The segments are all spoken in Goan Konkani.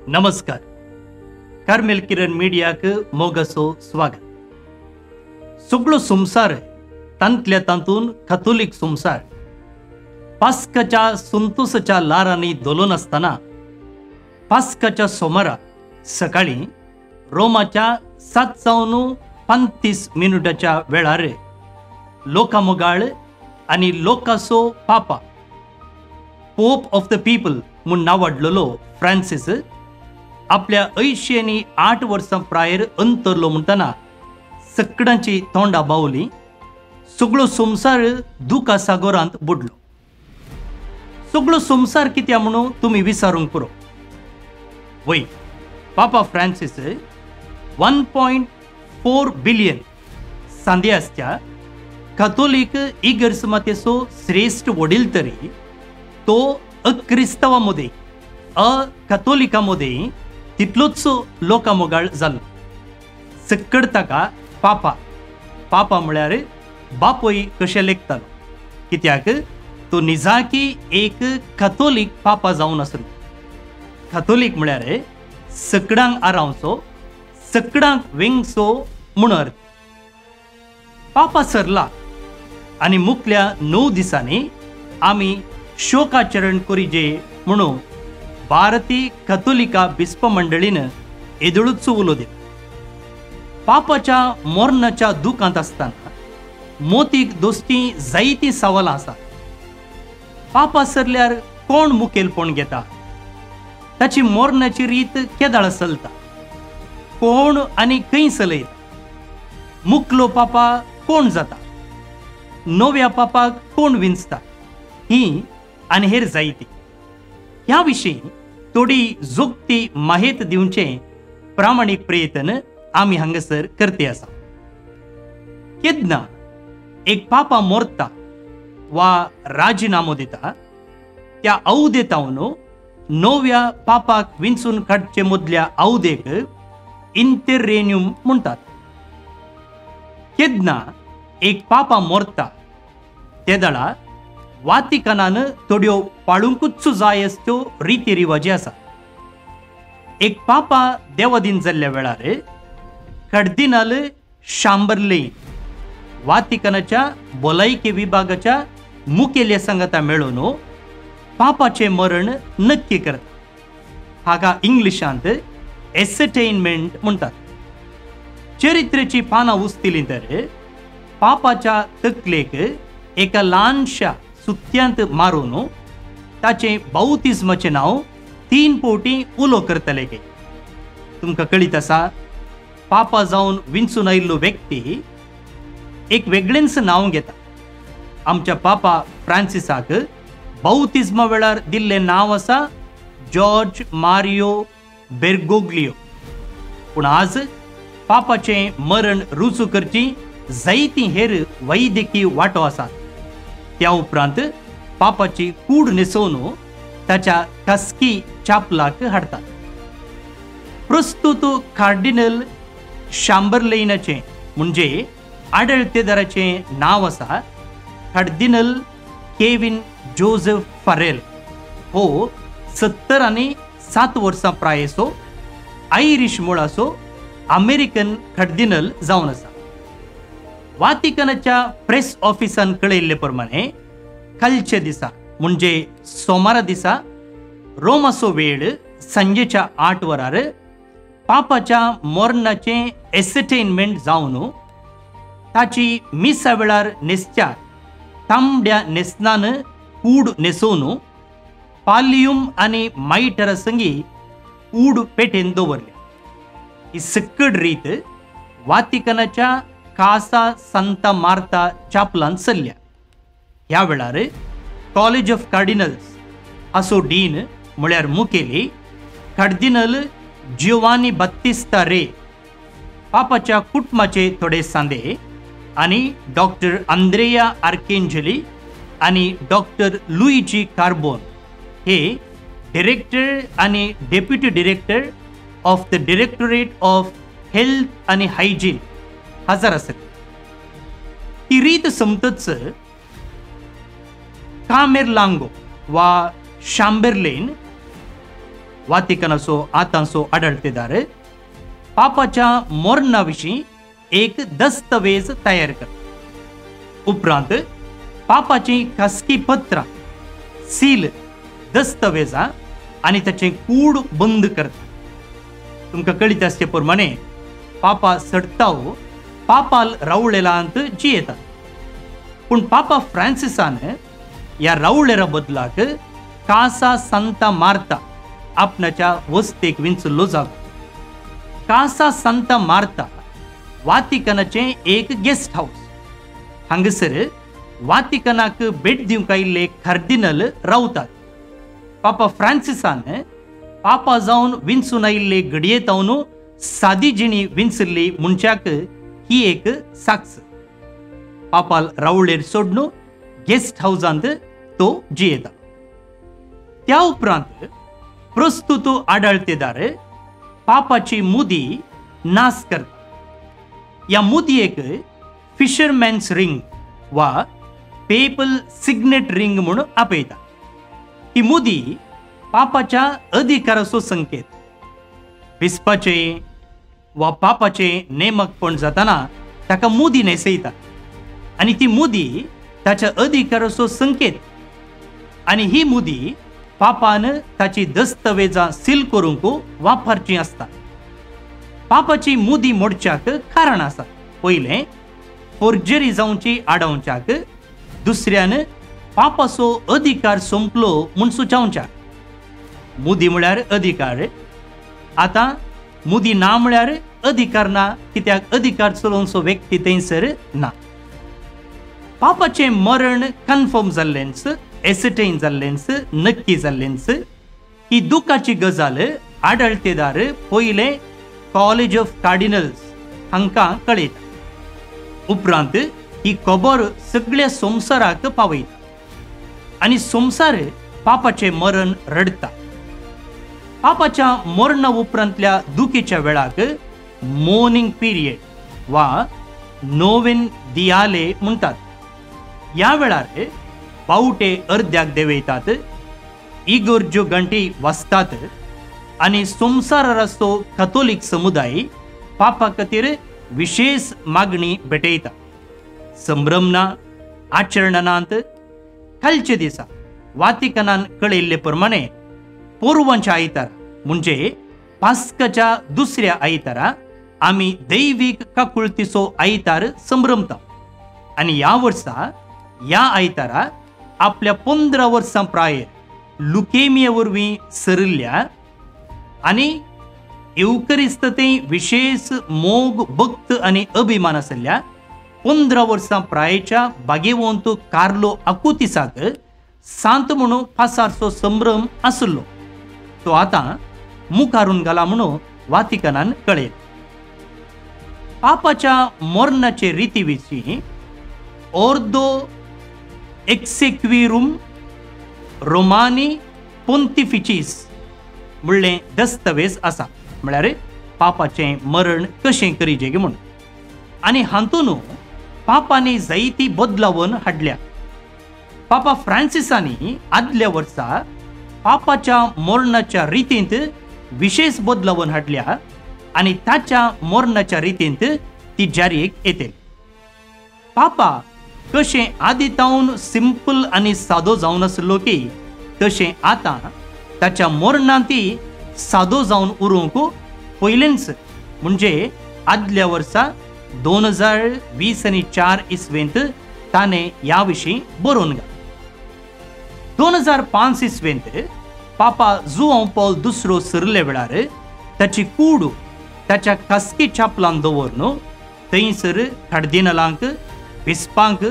नमस्कार, कार्मेल किरण मिडियाक मोगासो स्वागत। सगळो संवसार तांतल्या तांतून कथोलीक संवसार पास्काच्या संतोसाच्या लारांनी धोलून आसतना पास्काच्या सोमारा सकाळीं रोमाच्या 7:35 वेळार लोकामोगाळ आनी लोकासो पापा पोप ऑफ the people म्हूण नांवाडलेलो फ्रांसीस आपल्या 88 वर्सां प्रायर अंतरलो म्हणटना सगळ्यांची तोंडां बावली, सगळो संवसार दुखा सागोरांत बुडलो। सगळो संवसार कित्याक म्हणून तुमी विचारूंक पुरो। वय पापा फ्रांसीस 1.4 बिलियन सांदे आसच्या कथोलीक इगर्ज मातेचो श्रेश्ठ वडील तरी तो अक्रिस्तांवा मदीं अकथोलिका मदीं तितलोच लोकामोगाळ जालो। सक्कड ताका पापा पापा म्हळ्यार बापूय कशें लेखतालो, कित्याक तो निजाकी एक कथोलीक पापा जावन आसलो। कथोलीक म्हळ्यार सकडांक आरावचो, सकडांक वेंगचो म्हूण अर्थ। पापा सरला आनी मुखल्या 9 दिसांनी आमी शोकाचरण करीजे म्हणून भारतीय कथोलिका बिस्प मंडळीन येदोळूच उलो दिलो। पापाच्या मरणाच्या दुखांत आसतना मोतीक दोस्ती जायतीं सवालां आसात। पापा सरल्यार कोण मुखेलपण घेता, ताची मरणाची रीत केदाळ चलता, कोण आनी खंय चलयता, मुखलो पापा कोण जाता, नव्या पापाक कोण विंचता, ही आनी हेर जायती। ह्या विशीं थोडी जोगती माहिती दिवचें प्रामाणीक प्रयत्न आमी हांगासर करते आसा। केन्ना एक पापा मरता वा राजिनामो दिता त्या अवदेतावन नव्या पापाक विंचून काडचे मदल्या अवदेक इंतेरेन्यूम म्हणटात। केन्ना एक पापा मरता तेदळा वातिकानान थोड्यो पाळुंकूच जाय असत्यो रिती रिवाजी आसा। एक पापा देवादीन जाल्ल्या वेळार कार्दिनाल शांबर्लेन वातिकानाच्या भलायकी विभागाच्या मुखेल्या सांगाता मेळून पापाचें मरण नक्की करता। हाका इंग्लिशांत एसटेनमेंट म्हणटात। चरित्रेची पानां उस्तिलीं तर पापाच्या तकलेक एका ल्हानशा सुत्यांत मारून ताचें बाउतिज्माचें नांव 3 फावटी उलो करतले। तुमकां कळीत आसा, पापा जावन विंचून आयिल्लो व्यक्ती एक वेगळेंच नांव घेता। आमच्या पापा फ्रांसिसाक बाउतिज्मा वेळार दिल्लें नांव आसा जॉर्ज मारियो बेर्गोग्लियो। पूण आज पापाचें मरण रुजू करची जायतीं हेर वैद्यकीय वांटो आसात। त्या उपरांत पापाची कूड न्हेसोवन ताच्या खासगी चापलाक हाडटात। प्रस्तुत कार्डिनल शांबर्लेनाचें म्हणजे आडळतेदाराचें नांव आसा कार्दिनल केविन जोसेफ फारेल। हो 77 वर्सां प्रायेचो आयरीश मुळाचो अमेरिकन कार्दिनल जावन आसा। वातिकानाच्या प्रेस ऑफिसान कळयल्ले प्रमाणे कालच्या दिसा म्हणजे सोमारा दिसा रोमाचो वेळ सांजेच्या 8 वरार पापाच्या मरणाचें एसटेनमेंट जावन ताची मिसा वेळार न्हेसच्या तांबड्या न्हेसणान कूड न्हेसोवन पालियम आनी मायटरा संगी कूड पेटेन दवरल्या। ही सक्कड रीत वातिकानाच्या कासा सांता मार्ता चापलान चल्ल्या। ह्या वेळार कॉलेज ऑफ कार्डिनल्स असो डीन म्हळ्यार मुखेली कार्दिनल जियोवानी बत्तिस्ता रे, पापाच्या कुटुंबाचे थोडे सांदे आनी डॉक्टर आंद्रेया आर्केंजली आनी डॉक्टर लुईजी कार्बोन हे डिरेक्टर आनी deputy director of the directorate of health आनी हायजीन हजर आसले। ती रीत समतच कामेरलांगो वा शांबेरलेन वातिकनाचो आतांचो आडळतेदार पापाच्या मरणा विशीं एक दस्तवेज तयार करता. उपरांत पापाची खासगी पत्रां, सील, दस्तवेजां आनी ताचें कूड बंद करता. तुमकां कळीत आसचे प्रमाणे पापा सडताव पापाल रावळेलांत जियेतात, पूण पापा फ्रांसिसान ह्या रावळेरा बदलाक कासा सांता मार्ता आपणाच्या वस्तेक विंचल्लो जागो. कासा सांता मार्ता वातिकनाचें एक गेस्ट हावस. हांगासर वातिकनाक भेट दिवंक आयिल्ले कार्दिनल रावतात. पापा फ्रांसिसान पापा जावन विंचून आयिल्ले घडये तावन सादी जिणी विंचल्ली मनशाक ही एक साक्ष. पापाल रावळेर सोडून गेस्ट हावजांत तो जियेता. त्या उपरांत प्रस्तुत आडळतेदार पापाची मुदी नाश करता. ह्या मुदयेक फिशरमॅन्स रिंग वा पेपल सिग्नेट रिंग म्हूण आपयता. ही मुदी पापाच्या अधिकाराचो संकेत. बिस्पाचे वा पापाचे नेमकपण जाताना ताका मुदी न्हेसयता आनी ती मुदी ताच्या अधिकाराचो संकेत. आनी ही मुदी पापान ताची दस्तवेजां सील करूंक वापरची आसता. पापाची मुदी मोडच्याक कारण आसा. पयलें, फोर्जरी जावची आडावच्याक, दुसऱ्यान पापाचो अधिकार सोंपलो म्हूण सुचावच्याक. मुदी म्हळ्यार अधिकार. आतां मुदी ना म्हळ्यार अधिकार ना, कित्याक अधिकार चलोवचो व्यक्ती थंयसर ना. पापाचें मरण कन्फर्म जाल्लेंच, एसटेन जाल्लेंच, नक्की जाल्लेंच. ही दुखाची गजाल आडळतेदार पयलें कॉलेज ऑफ कार्डिनल्स हांकां कळयता. उपरांत ही खबर सगळ्या संवसाराक पावयता आनी संवसार पापाचें मरण रडटा. पापाच्या मरणा उपरांतल्या दुखीच्या वेळाक मोर्निंग पिरियड वा नोवेन दियाले म्हणटात. ह्या वेळार बावटे अर्द्याक देंवयतात, इगोर्ज्यो घंटी वाजतात आनी संवसाराचो कथोलीक समुदाय पापा खातीर विशेष मागणी भेटयता. संभ्रम ना, आचरणांत कालचे दिसा वातिकनान कळयल्ले प्रमाणे पोरवांच्या आयतारा म्हणजे पास्काच्या दुसऱ्या आयतारा आमी दैवीक काकुळतीचो आयतार संभ्रमता आनी ह्या वर्सा ह्या आयतारा आपल्या 15 वर्सां प्रायेर लुकेमिया वरवीं सरिल्ल्या आनी येवकरिस्त ते विशेष मोग, भक्त आनी अभिमान आशिल्ल्या 15 वर्सां प्रायेच्या बागेवंत कार्लो आकुतिसाक सांत म्हणून पासारचो संभ्रम आसलो तो आतां मुखारून घाला म्हणून वातिकनान कळयलें. पापाच्या मरणाचे रिती विशीं ऑर्दो एक्सेक्विरूम रोमानी पोंतिफिचीस म्हणलें दस्तवेज आसा, म्हळ्यार पापाचें मरण कशें करीजे म्हूण. आनी हातून पापांनी जायती बदलावन हाडल्या. पापा फ्रांसिसांनी आदल्या वर्सा पापाच्या मरणाच्या रितींत विशेष बदलावन हाडल्या आनी ताच्या मरणाच्या रितींत ती जारीक येतली. पापा कशें आदी तावन सिंपल आनी सादो जावन आसलो की तशें आतां ताच्या मरणांत सादो जावन उरूंक पयलेंच म्हणजे आदल्या वर्सा 2020 आनी 4 इसवेंत ताणें ह्या विशीं बरोवन घालें. 2005 इसवेंत पापा जुआंव पॉल दुसरो सरले वेळार ताची कूड ताच्या खासगी छापलान दवरून थंयसर कार्दिनलांक, बिस्पांक,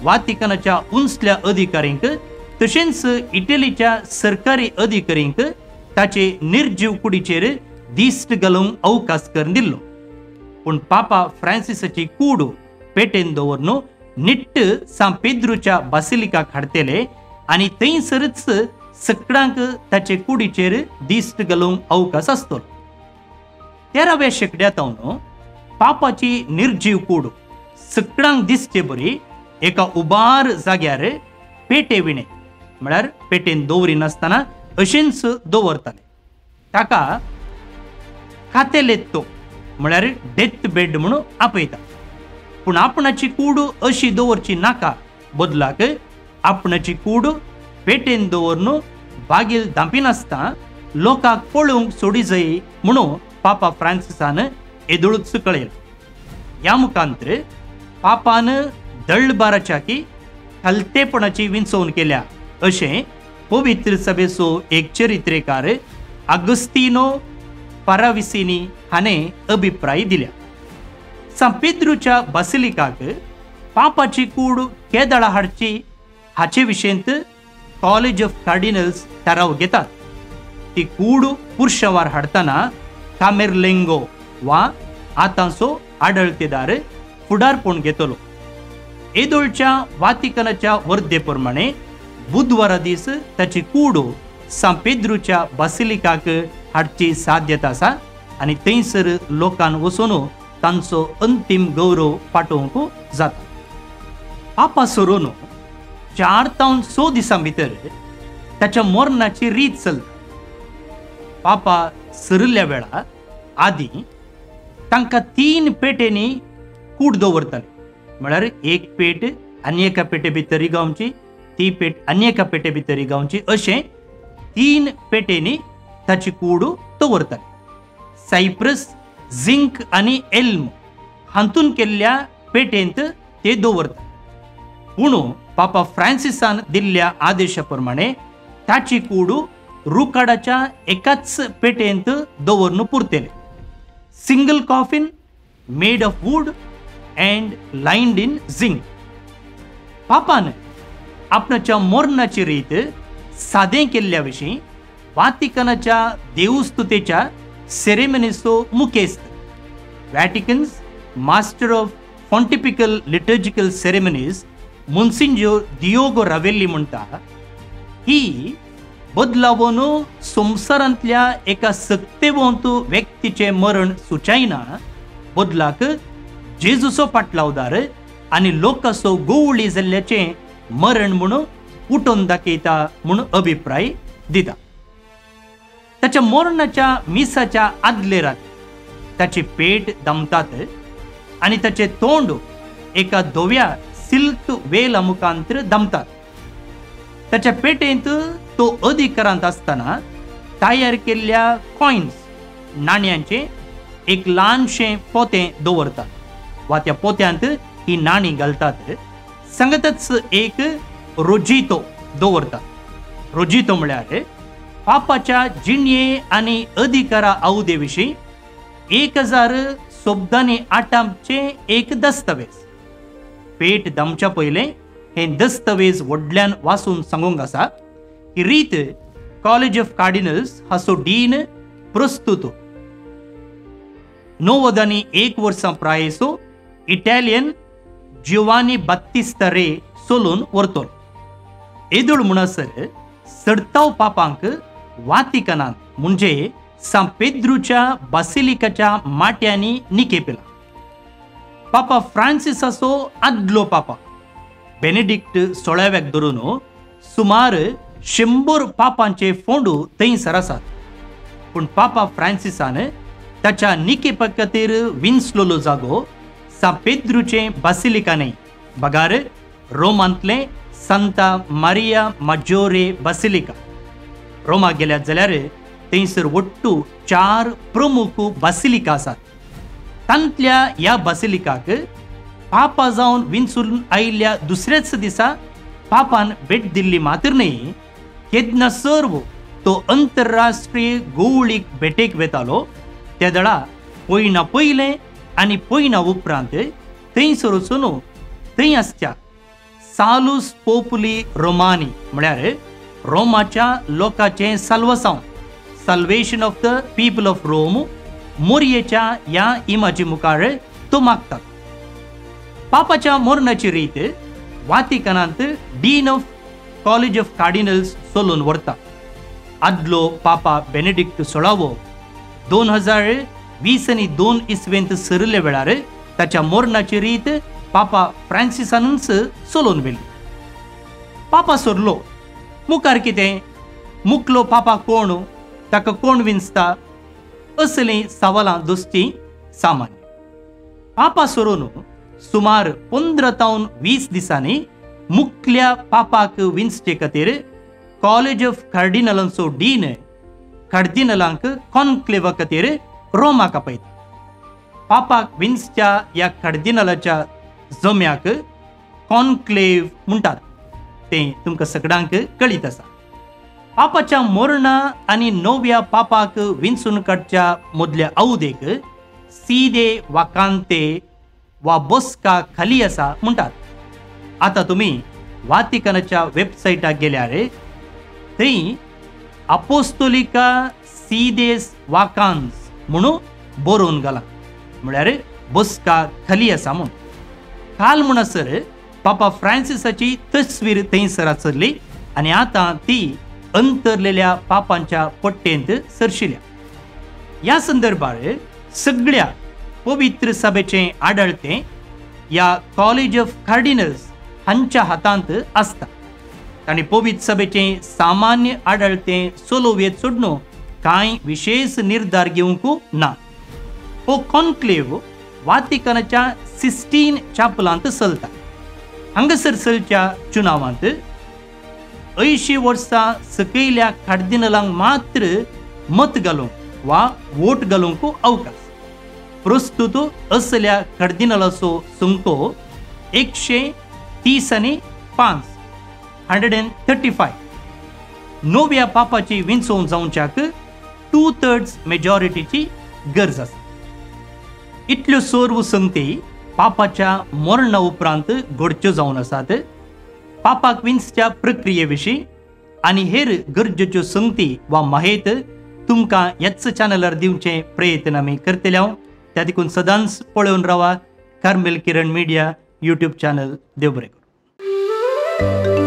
वातिकनाच्या उंचल्या अधिकाऱ्यांक तशेंच इटलीच्या सरकारी अधिकाऱ्यांक ताचे निर्जीव कुडीचेर दिश्ट घालूंक अवकाश करून दिल्लो. पूण पापा फ्रांसिसाची कूड पेटेन दवरून निट्ट सांत पेद्रूच्या बासिलिकाक हाडटले आनी थंयसरच सगळ्यांक ताचे कुडीचेर दिश्ट घालूंक अवकाश आसतलो. 13व्या शेंकड्यांत पापाची निर्जीव कूड सगळ्यांक दिसचे बरी एका उबार जाग्यार पेटे विणे म्हळ्यार पेटेन दवरिनासतना अशेंच दवरताले. ताका कातेलेत्तो म्हळ्यार डेथ बेड म्हणून आपयता. पूण आपणाची कूड अशी दवरची नाका, बदलाक आपणाची कूड पेटेन दवरून बागील धांपिनासतना लोकांक पळोवंक सोडी जाय म्हणून पापा फ्रांसिसान येदोळूच कळयलें. ह्या मुखांतर पापान दळबाराच्या की खालतेपणाची विंचवण केल्या अशें पवित्र सभेचो एक चरित्रेकार आगस्तिनो पाराविसिनी हाणें अभिप्राय दिल्या. सांत पेद्रूच्या बासिलिकाक पापाची कूड केदळा हाडची हाचे विशयंत कॉलेज ऑफ कार्डिनल्स थाराव घेतात. ती कूड पुरशवार हाडटना कामेरलेंगो वा आतांचो आडळतेदार फुडारपण घेतलो. येदोळच्या वातिकनाच्या वर्दे प्रमाणे बुधवारा दीस ताची कूड सांत पेद्रूच्या बासिलिकाक हाडची साध्यता आसा आनी थंयसर लोकांक वचून तांचो अंतीम गौरव पाठोवंक जाता. पापा सरून 4 तावन 6 दिसां भितर ताच्या मरणाची रीत चलता. पापा सरिल्ल्या वेळा आदीं तांकां 3 पेटेंनी कूड दवरताले. म्हळ्यार एक पेट आनी एका पेटे भितर रिगावची, ती पेट आनी एका पेटे भितर रिगावची, अशें 3 पेटेंनी ताची कूड दवरताले. सायप्रस, झिंक आनी एल्म हातून केल्ल्या पेटेंत ते दवरतात. पूण पापा फ्रांसिसान दिल्ल्या आदेशा प्रमाणे ताची कूड रुकाडाच्या एकाच पेटेंत दवरून पुरतले. Single coffin made of wood and lined in zinc. पापान आपणाच्या मरणाची रीत सादें केल्ल्या विशीं वातिकनाच्या देवस्तुतेच्या सेरेमनीचो मुखेस्त Vatican's master of pontifical liturgical ceremonies Monsignor Diogo Ravelli म्हणटा, ही बदलावन संवसारांतल्या एका सक्तेवंत व्यक्तीचें मरण सुचायना, बदलाक जेजूचो पाटलावदार आनी लोकांचो गोवळी जाल्ल्याचें मरण म्हणून उठोवन दाखयता म्हूण अभिप्राय दिता. ताच्या मरणाच्या मिसाच्या आदले राती ताची पेट दमतात आनी ताचें तोंड एका धव्या सिल्क वेला मुखांतर दमतात. ताच्या पेटेंत तो अधिकारांत आसतना तयार केल्ल्या कॉयन्स नाण्यांचें एक ल्हानशें पोतें दवरतात वा त्या पोत्यांत ही नाणी घालतात. सांगतच एक रोजितो दवरतात. रोजितो म्हळ्यार पापाच्या जिणये आनी अधिकारा आवदे विशीं 1000 शब्दांनी आटापचें एक दस्तावेज. पेट दमच्या पयलें हें दस्तावेज व्हडल्यान वाचून सांगूंक आसा. ही रीत कॉलेज ऑफ कार्डिनल्स हाचो डीन प्रस्तुत 91 वर्सां प्रायेचो इटालियन जियोवानी बात्तिस्ता रे सोलून व्हरतलो. येदोळ म्हणसर सडताव पापांक वातिकनांत म्हणजे सांत पेद्रूच्या बासिलिकाच्या माट्यांनी निकेपेला. पापा फ्रांसिसाचो आदलो पापा बेनेडिक्ट 16व्याक धरून सुमार 100 पापांचे फोंडू थंयसर आसात. पूण पापा फ्रांसिसान ताच्या निकेपा खातीर विंचलोलो जागो सांत पेद्रूचें बासिलिका न्हय, बगार रोमांतलें सांता मारिया माज्योरे बासिलिका. रोमा गेल्यात जाल्यार थंयसर वट्टू 4 प्रमुख बासिलिका आसात. तांतल्या ह्या बासिलिकाक पापा जावन विंचून आयिल्ल्या दुसऱ्याच दिसा पापान भेट दिल्ली मात्र न्हय, केन्ना सर्व तो अंतरराष्ट्रीय गोवळीक भेटेक वेतालो त्या दळा पयना पयलें आनी पयना उपरांत थंयसर वचून थंय आसच्या सालूस पोपुली रोमानी म्हळ्यार रोमाच्या लोकांचें साल्वसांव, salvation of the people of Rome मोरयेच्या ह्या इमाजी मुखार तो मागतात. पापाच्या मरणाची रीत वातिकनांत dean of college of cardinals सोलून व्हरता. आदलो पापा बेनेडिक्ट 16वो 2020 आनी 2 इसवेंत सरिल्ल्या वेळार ताच्या मरणाची रीत पापा फ्रांसिसानूच चलोवन व्हेली. पापा सरलो मुखार कितें, मुकलो पापा कोण, ताका कोण विंचता, असलीं सवालां दोस्ती सामान्य। पापा सरून सुमार 15 तावन 20 दिसांनी मुखल्या पापाक विंचचे खातीर कॉलेज ऑफ कार्डिनलांचो डीन कार्डिनलांक कॉन्क्लेवा खातीर रोमाक आपयता। पापाक विंचच्या ह्या कार्डिनलाच्या जम्याक कॉन्क्लेव म्हणटात, तें तुमकां सगळ्यांक कळीत आसा। पापाच्या मरणा आनी नव्या पापाक विंचून काडच्या मदल्या अवधेक सीदे वाकांते वा बसका खाली आसा म्हणटात। आतां तुमी वातिकानाच्या वेबसायटाक गेल्यार थंय अपोस्तोलिका सीदेस वाकांस म्हणून बरोवन घाला, म्हळ्यार बसका खाली आसा म्हूण। काल म्हणसर पापा फ्रांसिसाची तस्वीर थंयसर आसली आनी आतां ती अंतरलेल्या पापांच्या पट्टेंत सरशिल्या। ह्या संदर्भार सगळ्या पवित्र सभेचें आडळतें ह्या कॉलेज ऑफ कार्डिनल्स हांच्या हातांत आसता। तांणी पवित्र सभेचें सामान्य आडळतें सोलोवेत सोडून कांय विशेष निर्धार घेवंक ना। हो कॉन्क्लेव वातिकानाच्या 16 चॅपलांत चलता। हांगासर चलच्या चुनावांत 80 वर्सां सकयल्या कार्दिनलांक मात्र मत घालूंक वा वोट घालूंक अवकाश। प्रस्तुत असल्या कार्दिनलाचो संको 130 आनी 5 135। नव्या पापाची विंचोवन जावच्याक 2/3 मेजॉरिटीची गरज आसा। इतल्यो सर्व संगती पापाच्या मरणा उपरांत घडच्यो जावन आसात। पापाक विंचच्या प्रक्रिये विशीं आनी हेर गरजेच्यो संगती वा माहिती तुमकां ह्याच चॅनलार दिवचे प्रयत्न आमी करतले हांव। त्या देखून सदांच पळोवन रावा Carmel Kiran media YouTube channel. देव बरें करूं।